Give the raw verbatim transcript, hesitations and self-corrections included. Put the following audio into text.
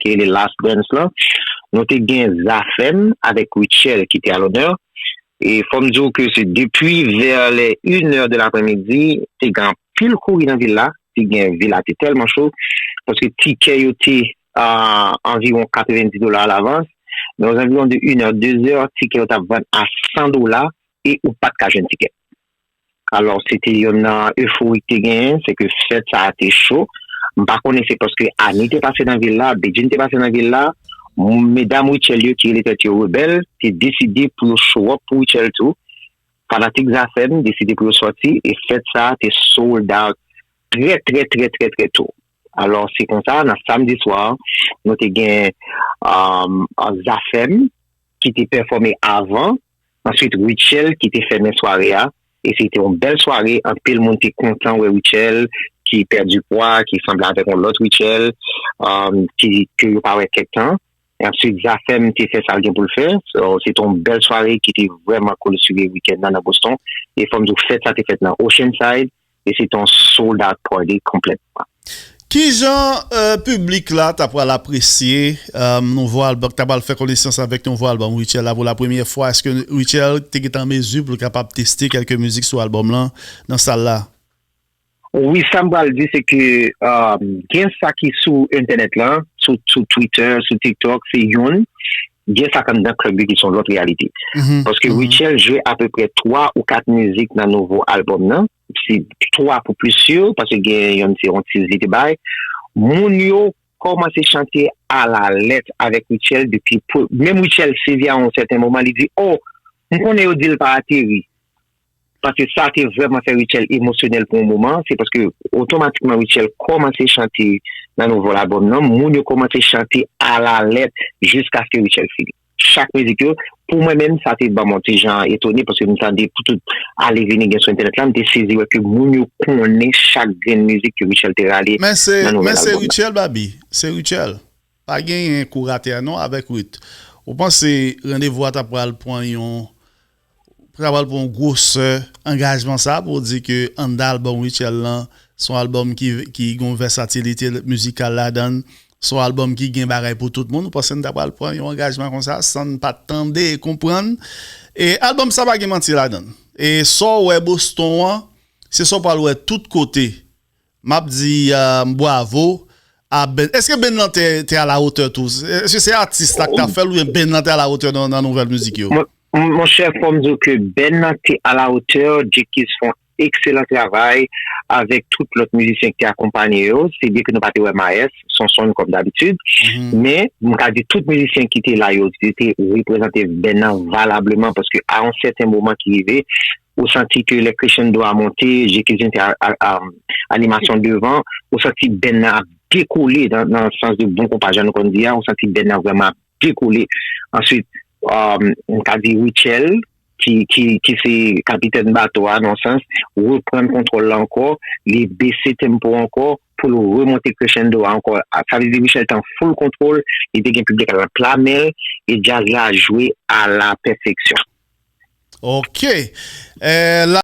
ki rele Last Dance lan. Nou te gen Zafèm avèk Rutshelle ki te a lonè. E fò m di w ke se depi vè lè inè de lapremidi, te gen anpil kouri nan vil la. Te gen, vil la te tèlman cho, paske tikè yo te a anviwon katrevendis dola alavans. Men ozanviwon de inè, dezè, tikè yo t ap vann a san dola e ou pa t ka jwenn tikè. Alò, se te youn nan efori ki te genyen, se ke fèt sa a te cho. M pa konnen se paske Anie te pase nan vil la, Bedjine te pase nan vil la, medam Rutshelle yo ki rele tèt yo Rebèl, te deside pou yo show up pou Rutshelle tou. Fanatik Zafèm deside pou yo sòti, e fèt sa a te sold out trè, trè, trè, trè, trè to. Alò, se konsa, nan samdi swa, nou te gen um, Zafèm ki te pèfòme avan, answit Rutshelle ki te fèmen sware a, e se te yon bèl sware, anpil moun te kontan wè Rutshelle ki pèdi pwa, ki sanble avèk yon lòt Rutshelle, um, ki, ke yo pa wè kèk tan. E answit, Zafèm te fè sa l gen pou l fè. So, se te yon bèl sware ki te vrèman cool sou weekend nan, nan Boston. E fò m di w, fèt sa te fèt nan Oceanside. E se te yon sold out party konplètman. Kijan euh, piblik la ta pral apresye euh, nouvo albòm, ta pral fè konesans avèk nouvo albòm Rutshelle la pou la premyè fwa? Èske Rutshelle te gentan an mezi pou l kapab teste kèlke mizik sou albòm lan nan sal la? Wi, sa m pral di se ke gen sa ki sou entènèt lan, sou, sou Twitter, sou TikTok, se youn. Gen sa k anndan klèb yo ki se yon lòt reyalite. Paske Rutshelle jwe apeprè twa ou kat mizik nan nouvo albòm nan. Se twa pou plis si, paske gen youn se yon tiz li te bay. Moun yo kòmanse chante alalèt avèk Rutshelle depi. Menm Rutshelle sezi a yon sèten moman, li di, oh, m konnen yo di l pa ateri. Paske sa te vrèman fè Rutshelle emosyonèl pou yon moman, se paske otomatikman Rutshelle kòmanse chante nan nouvo albòm nan, moun yo kòmanse chante alalèt jiskaske Rutshelle fini. Chak mizik yo, pou mwen menm, sa te ban m yon ti jan etone, paske m tande pou tout ale vini gen sou entènèt la, m te sezi wè ke moun yo konnen chak grenn mizik ke Rutshelle te rale nan nouvel albòm nan. Men se Rutshelle, Babi, se Rutshelle. Pa genyen kou rate a non avèk Ruth. Ou panse randevou a ta pral pran yon pral pran yon gwosè angajman sa pou w di ke anndan albòm Rutshelle lan se yon albòm ki ki gen yon vèsatilite mizikal ladan l, se yon albòm ki gen bagay pou tout moun. Ou panse n ta pral pran yon angajman konsa san n pa t tande e konprann? E albòm sa pa gen manti ladan l. E sa w wè Boston an, se sa w pral wè tout kote. M ap di bwavo a Ben. Èske Ben nan te te a la hauteur tou? Èske se atis la k ta fè l oubyen Ben nan te a la hauteur nan nan nouvèl mizik yo? Monchè, fò m di w ke Ben nan te a la hauteur, Jikis fè yon ekselan travay avèk tout lòt mizisyen ki te akonpanye yo. Se byen ke nou pa te wè Maes, Sonson kòm dabitid, men m ka di tout mizisyen ki te la yo te reprezante Ben nan valableman paske a yon sèten moman ki rive, ou santi ke lè crescendo a monte, Jikis te animasyon devan, ou santi Ben nan ap dekole nan sans de bon konpa jan nou konn di a, ou santi Ben nan vrèman ap dekole. Answit, m ka di Rutshelle ki ki ki se kapitèn bato a nan sans, reprann kontwòl la ankò, li bese tempo ankò pou l remonte crescendo a ankò. Sa vle di Rutshelle te an full control, li te gen piblik la nan pla men l e djaz la jwe a la pèfeksyon. Ok. Euh, la